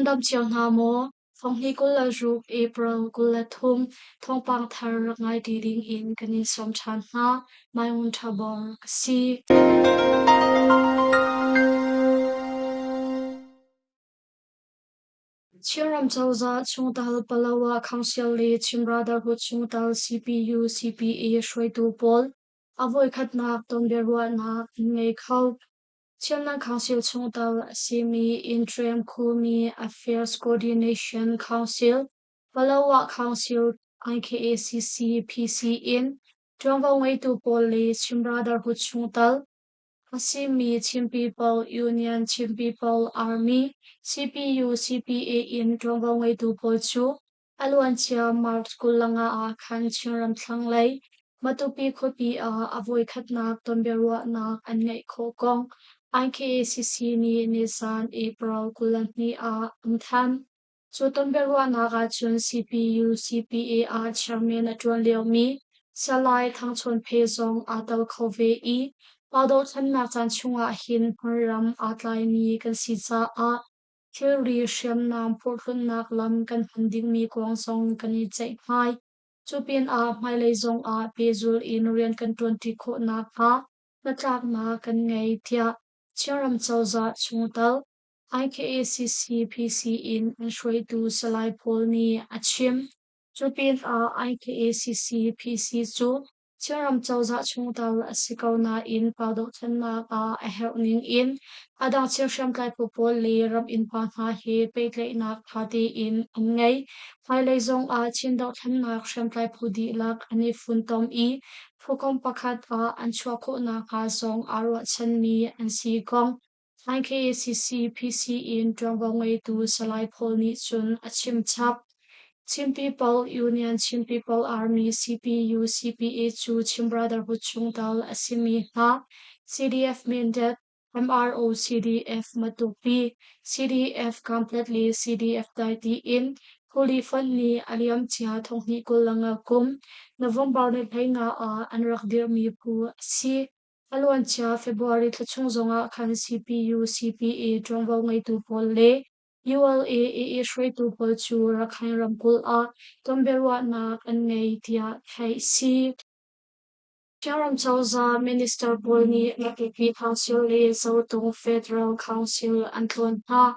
dam cio hna maw? Thonghnih 26 April 23 thawngpang thar rak ngai ti ding in kan in sawm ṭhan hna. Mai Ngun Ṭha Bor ka si. Chinram cozah chungtel Palawa Council le Chin Brotherhood chungtel CPU CPA hruaitu pawl a voikhatnak tonbiaruahnak an ngei kho. Chinland Council chungtel a simi Interim Khumi Affairs Coordination Council, Palawa Council IKACC PC in ṭuanvo ngeitu pawl le Chin Brotherhood chungtel a simi Chin People Union Chin People Army CPU CPA in ṭuanvo ngeitu pawl cu a luancia March 25 ah khan Chinram thlanglei Matupi khuapi ah a voikhatnak tonbiaruahnak an ngeih khawh kong IKACC nih nizan April 22 ah an thanh. Cu tonbiaruahnak ahcun CPU CPA ah chairman a ṭuan liomi Salai Thang Chawn Phe zong aa tel kho ve i pa dothlennak caan chungah hin hmunram aa tlaimi kan si caah thilri hriamnam phurhthlunnak lam kan hman dingmi kong zong kan i ceihmai. Cu pinah hmailei zongah pehzul in rian kan ṭuanṭi khawh nakhnga hnatlaknak kan ngei tiah Chinram cozah chungtel IKACC-PC in an hruaitu Salai Paul nih a chim. Cu pinah IKACC-PC cu Chinram cozah chungtel a si ko nain pa dohthlennak ah a herh ning in a dang Chin hriamtlai phu pawl le ram innpa hna he pehtlaihnak ṭha tein an ngei. Hmailei zongah Chin dohthlennak hriamtlai phu dihlak an i funtom i phukomh pakhat ah an chuah khawh nakhnga zong aa ruahchanmi an si kong IKACC PC in ṭuanvo ngeitu Salai Paul nih cun a chim chap. Chin People Union Chin People Army CPU CPA cu Chin Brotherhood chungtel a simi hna CDF Mindat, MRO CDF Matupi, CDF Kamplet le CDF Daiti in Holy Fund nih a liamcia thonghnih 25 kum November ni 15 ah an rak dirhmi phu a si. A luancia February thla chung zongah khan CPU, CPA ṭuanvo ngeitu pawl le ULA AA hruaitu pawl cu Rakhine ramkulh ah tonbiaruahnak an ngei tiah theih a si. Chinram cozah minister pawl nih Matupi Council le Zotung Federal Council an tlawn hna.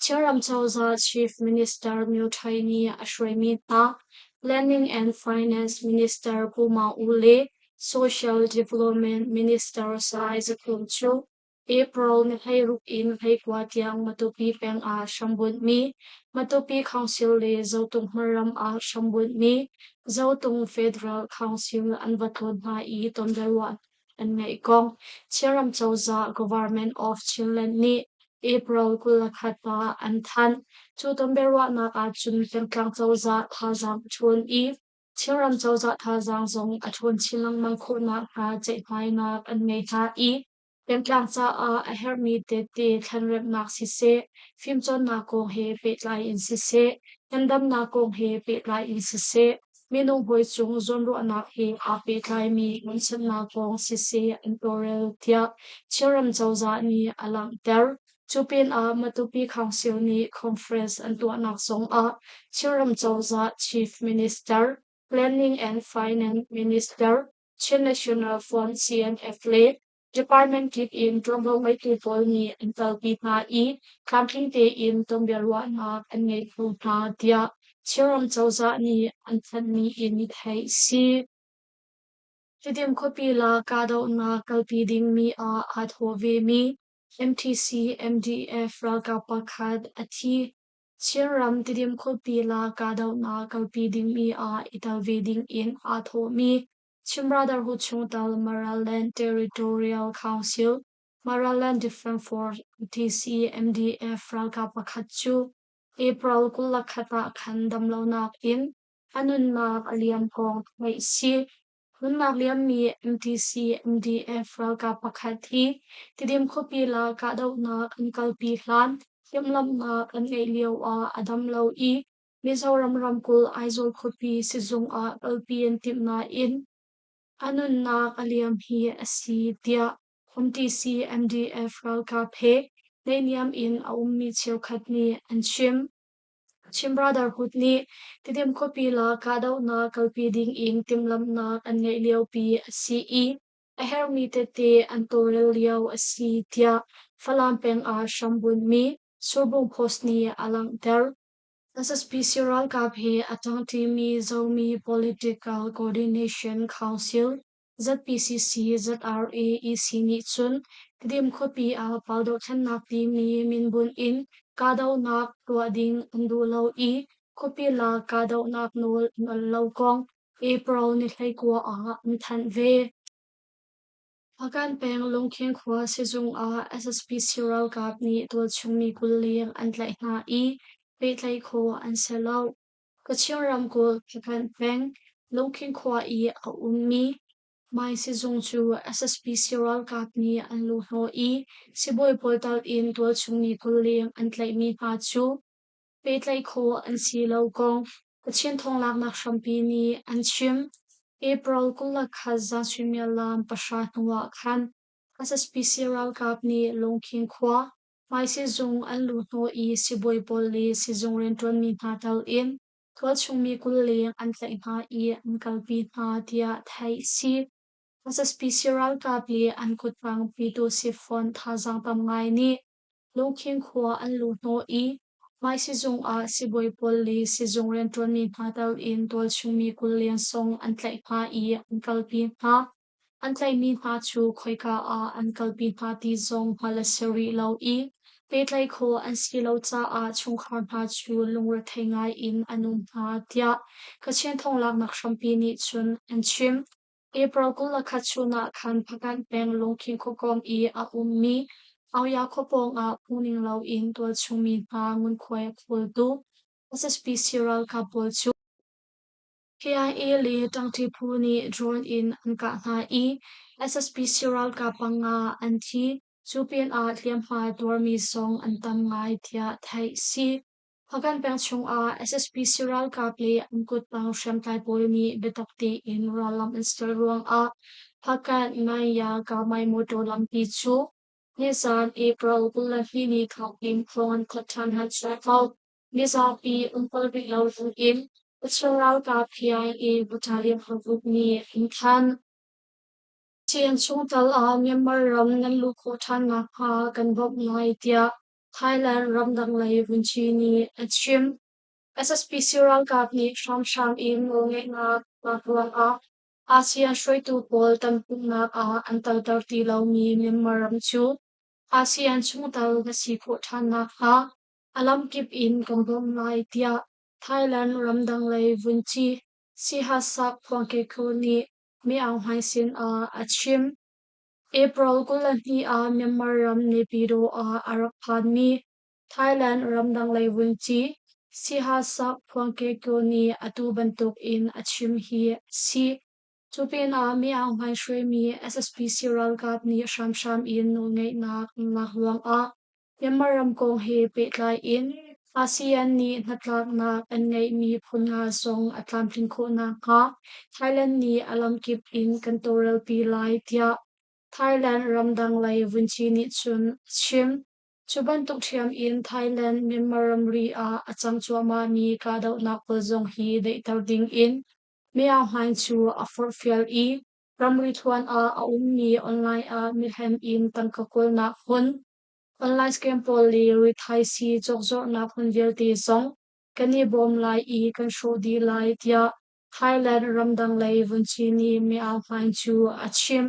Chinram cozah Chief Minister Myo Htay nih a hruaimi hna Planning and Finance Minister Pu Maung Oo le Social Development Minister Salai Za Khum cu April ni 16 in 19 tiang Matupi peng ah hrambunhmi Matupi Council le Zotung hmunram ah hrambunhmi Zotung Federal Council an va tlawn hna i tonbiaruahnak an ngeih kong Chinram cozah Government of Chinland nih April 21 ah an thanh. Cu tonbiaruahnak ahcun pengtlang cozah thazaang a ṭhawn i Chinram cozah thazaang zong a ṭhawn chin lengmang khawh nakhnga ceihmainak an ngei hna i pengtlang caah a herhmi tette thlenremhnak siseh, fimcawnnak kong he pehtlai in siseh, ngandamnak kong he pehtlai in siseh, minung hawi cung zawnruahnak he aa pehtlaimi ruahchannak kong siseh an tawlrel tiah Chinram cozah nih a langhter. Cu pinah Matupi Council nih conference an tuahnak zongah Chinram cozah Chief Minister, Planning and Finance Minister, Chin National Front CNF le Department kip in ṭuanvo ngeitu pawl nih an kalpi hna i tlamtling tein tonbiaruahnak an ngei kho hna tiah Chinram cozah nih an thanhmi in theih a si. Tidim khuapi la kahdohnak kalpi dingmi ah aa thawh vemi MTC MDF ralkap pakhat a thi. Chinram Tidim khuapi la kahdohnak kalpi dingmi ah i tel ve dingin aa thawhmi Chin Brotherhood chungtel Maraland Territorial Council, Maraland Defence Force (MTC MDF) ralkap pakhat cu April 21 ah khan damlonak in a nunnak a liam kong theih a si. Nunnak liammi MTC MDF ralkap pakhat hi Tidim khuapi la kahdohnak an kalpi hlan timhlamhnak an ngeih lio ah a dam lo i Mizoram ramkulh Aizawl khuapi sizung ah kalpi an timh nain a nunnak a liam hi a si tiah MTC MDF ralkap he naihniam in a ummi cheukhat nih an chim. Chin Brotherhood nih Tidim khuapi lak kahdohnak kalpi ding in timhlamhnak an ngeih liopi a si i a herhmi tete an tawlrel lio a si tiah Falam peng ah hrambunhmi Surbung Post nih a langhter. SSPC ralkap he a ṭangṭimi Zomi Political Coordination Council ZPCC ZRA EC nih cun Tidim khuapi ah pau dohthlennak timi minbunh in kahdohnak tuah ding an duh lo i khuapi lak kahdohnak nawl an awl lo kong April ni 19 ah an thanh ve. Hpakant peng Lungkhin khua sizung ah SSPC ralkap nih tualchung mi 20 leng an tlaih hna i pehtlaih khawh an si lo. Kachin ramkulh Hpakant peng Lungkhin khua i a ummi Mai sizung cu SSPC ralkap nih an luhhnawh i sibawi pawl tal in tualchung mi 20 leng an tlaihmi hna cu pehtlaih khawh an si lo kong Kachin thawnglaknak hrampi nih an chim. April 21 zan suimilam 9 hnu ah khan SSPC ralkap nih Lungkhin khua Hmai sizung an luhhnawh i sibawi pawl le sizung rianṭuanmi hna tal in tualchung mi 20 leng an tlaih hna i an kalpi hna tiah theih a si. SSPC ralkap le an kuttang Pyithu Sifon thazaang tam ngai nih Lungkhin khua an luhhnawh i Hmai sizung ah sibawi pawl le sizung rianṭuanmi hna tal in tualchung mi 20 leng song an tlaih hna i an kalpi hna. An tlaihmi hna cu khoika ah an kalpi hna ti zong hngalh a si rih lo i pehtlaih khawh an si lo caah chungkhar hna cu lungrethei ngai in an um hna, tiah Kachin thawnglaknak hrampi nih cun an chim. April 21 chun ah khan Hpakant peng Lungkhin khuakawng i a ummi Auya khua pawngah phungning loin tualchung mi hna ngunkhuai a khawltu SSPC ralkap pawl cu KIA le ṭangṭi phu nih drone in an kah hna i SSPC ralkap panga an thi. Cu pinah hliamhma tuarmi zong an tam ngai tiah theih a si. Hpakant peng chungah SSPC ralkap le an kuttang hriamtlai pawl nih biatak tein rallam an ser ruangah Hpakant Naya Kamai motor lampi cu nizan April 22 ni thawk in thawng an khat ṭhan han ko. Mizapi um kal rih lo dingin Kachin ralkap KIA battalion paruk nih an thanh. Chin chungtel ah Myanmar ram nan luh khawh ṭhan nakhnga kan bawmh lai tiah Thailand ramdang lei vunci nih a chim. SSPC ralkap nih hramhram in nawlngeihnak lak ruangah ASEAN hruaitu pawl tonpumhnak ah an telter ti lomi Myanmar ram cu ASEAN chungtel na si khawh ṭhan nakhnga a lamkip in kan bawmh lai tiah Thailand ramdang lei vunci Sihasak Phuangkekhu nih Mi Aung Hlaing sinah a chim. April 22 ah Myanmar ram Naypyidaw ah a rak phanmi Thailand ramdang lei vunci Sihasak Phuangkekhu nih atu bantuk in a chim hi a si. Cu pinah Mi Aung Hlaing hruaimi SSPC ralkap nih hramhram in nawlngeihnak an lak ruangah Myanmar ram kong he pehtlai in ASEAN nih hnatlaknak an ngeihmi phun nga zong a tlamtlin khawh nakhnga Thailand nih a lamkip in kan tawlrelpi lai tiah Thailand ramdang lei vunci nih cun a chim. Cu bantuk ṭhiam in Thailand Myanmar ramri ah a cang cuahmahmi kahdohnak pawl zong hi daihter ding in Mi Aung Hlaing cu a forhfial i ramri thluan ah a ummi online ah mihlem in tangka kawlnak hmun, online scam pawl le rithaisii cawkzorhnak hmun vialte zong kan i bawm lai i kan hrawh dih lai tiah Thailand ramdang lei vunci nih Mi Aung Hlaing cu a chim.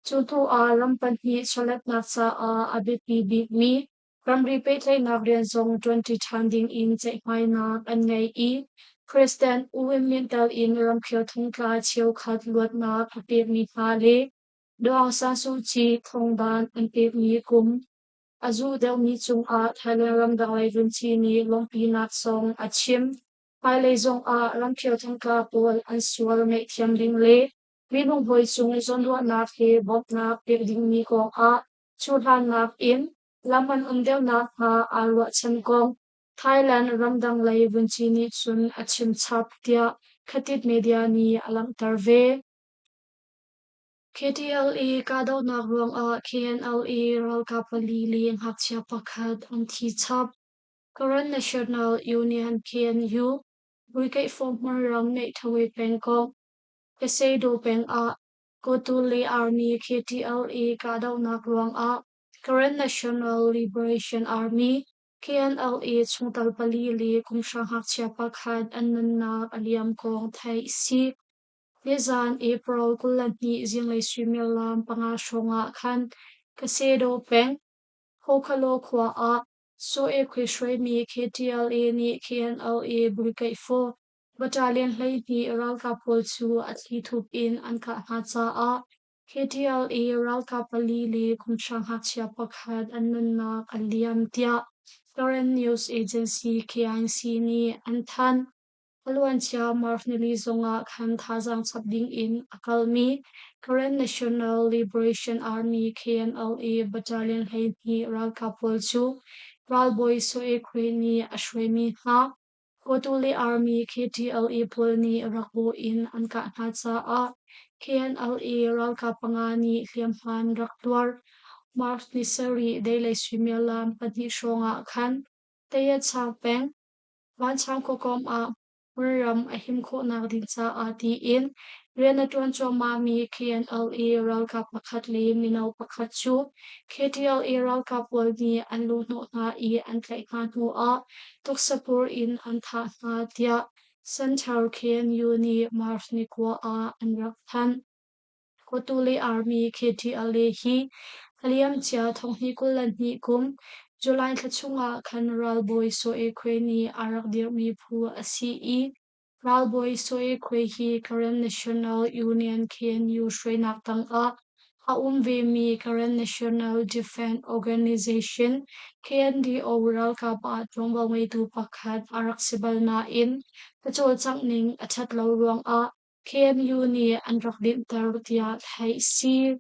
Cu hnu ah ram pahnih chawletnak caah a biapi bikmi ramri pehtlaihnak rian zong ṭuanṭi ṭhan ding in ceihmainak an ngei i President U Win Myint tel in ramkhel thongtla cheukhat luatnak a pekmi hna le Daw Aung San Suu Kyi thongdan an pekmi kum a zuh deuhmi cungah Thailand ramdang lei vunci nih lawmhpinak zong a chim. Hmailei zongah ramkhel thongtla pawl an sual ngaihthiam ding le minung hawi cung zawnruahnak he bawmhnak pek dingmi kongah cuhlannak in lam an um deuh nakhnga aa ruahchan kong Thailand ramdang lei vunci nih cun a chim chap tiah Khatit media nih a langhter ve. KTLA kahdohnak ruangah KNLA ralkap pali le ngakchia pakhat an thi chap. Karen National Union KNU Brigade hmunram Neihthawih pengkomh Kasedo peng ah Kotule Army KTLA kahdohnak ruangah Karen National Liberation Army KNLA chungtel pali le kumhra ngakchia pakhat an nunnak a liam kong theih a si. Nizaan April 22 zinglei suimilam 5 hrawng ah khan Kasedo peng, Hokalo khua ah Soe Khui hruaimi KTLA nih KNLA Brigade 4 Battalion 12 ralkap pawl cu a thlithup in an kah hna caah KTLA ralkap pali le kumhra ngakchia pakhat an nunnak a liam tiah Karen News Agency KIC nih an thanh. A luancia March nili zongah khan thazaang chap dingin a kalmi Karen National Liberation Army KNLA Battalion 12 ralkap pawl cu ralbawi Soe Khwe nih a hruaimi hna Kawtule Army KTLA pawl nih rak bawh in an kah hna caah KNLA ralkap panga nih hliamhma an rak tuar. March ni sarih deilei suimilam 2 hrawngah khan Tayachang peng Vanchang khuakawm ah hmunram a him khawhnak ding caah tiin rian a ṭuan cuahmahmi KNLA ralkap pakhat le mino pakhat cu KTLA ralkap pawl nih an luhhnawh hna i an tlaih hna hnuah tuksapur in an thah hna tiah Central KNU nih March ni 9 ah an rak thanh. Kawtule Army KTLA hi a liamcia 2022 kum July thla chungah khan ralbawi Soe Khwe nih a rak dirhmi phu a si i ralbawi Soe Khwe hi Karen National Union KNU hruainak tangah a um vemi Karen National Defense Organization KNDO ralkap ah ṭuanvo ngeitu pakhat a rak si bal nain a cawlcangh ning a ṭhat lo ruangah KNU nih an rak dinhter tiah theih a si.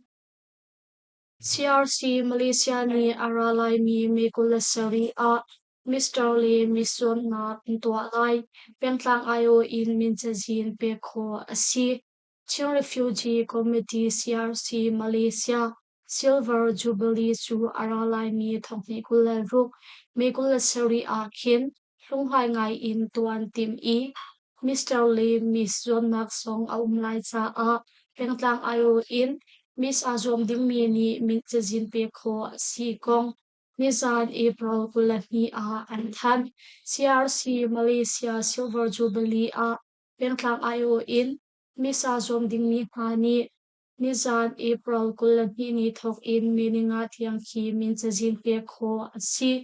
CRC Malaysia nih a ra laimi May 27 ah Mr. le Miss zuamnak an tuah lai. Pengtlang aiawh in min cazin pek khawh a si. Chin Refugee Committee CRC Malaysia Silver Jubilee cu a ra laimi thonghnih 26 May 27 ah khin hlunghlai ngai in tuan timh i Mr. le Miss zuamnak zong a um lai caah pengtlang aiawh in Miss aa zuam dingmi nih min cazin pek khawh a si kong nizan April 22 ah an thanh. CRC Malaysia Silver Jubilee ah pengtlang aiawh in Miss aa zuam dingmi hna nih nizan April 22 ni thawk in May ninga tiang khi min cazin pek khawh a si.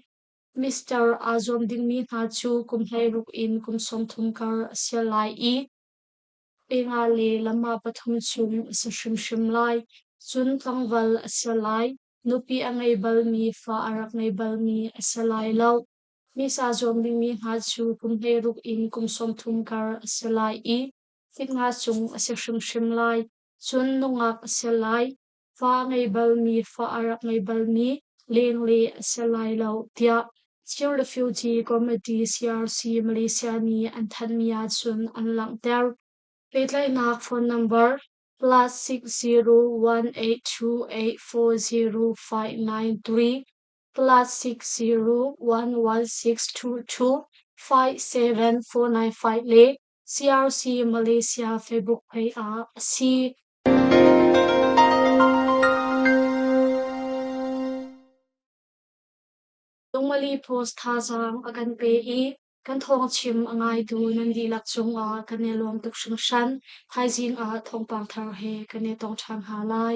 Mister aa zuam dingmi hna cu kum 16 in kum 30 kar a si lai i pe nga le lamah pathum chung a si hrimhrim lai. Cun tlangval a si lai. Nupi a ngei balmi, fa a rak ngei balmi a si lai lo. Miss aa zuam dingmi hna cu kum 16 in kum 30 kar a si lai i fit nga cung a si hrimhrim lai. Cun nungak a si lai. Fa a ngei balmi, fa a rak ngei balmi lengle a si lai lo, tiah Chin Refugee Committee CRC Malaysia nih an thanhmi ahcun an langhter. Pehtlaihnak phone number +60 18 28 40 593 +60 11 622 57 495 le CRC Malaysia Facebook page ah a si. Lungmali Post thazaang a kan pe i kan thawngchim a ngaitu nan dihlak cungah kan i lawm tuk hringhran. Thaizing ah thawngpang thar he kan i tong ṭhan hna lai.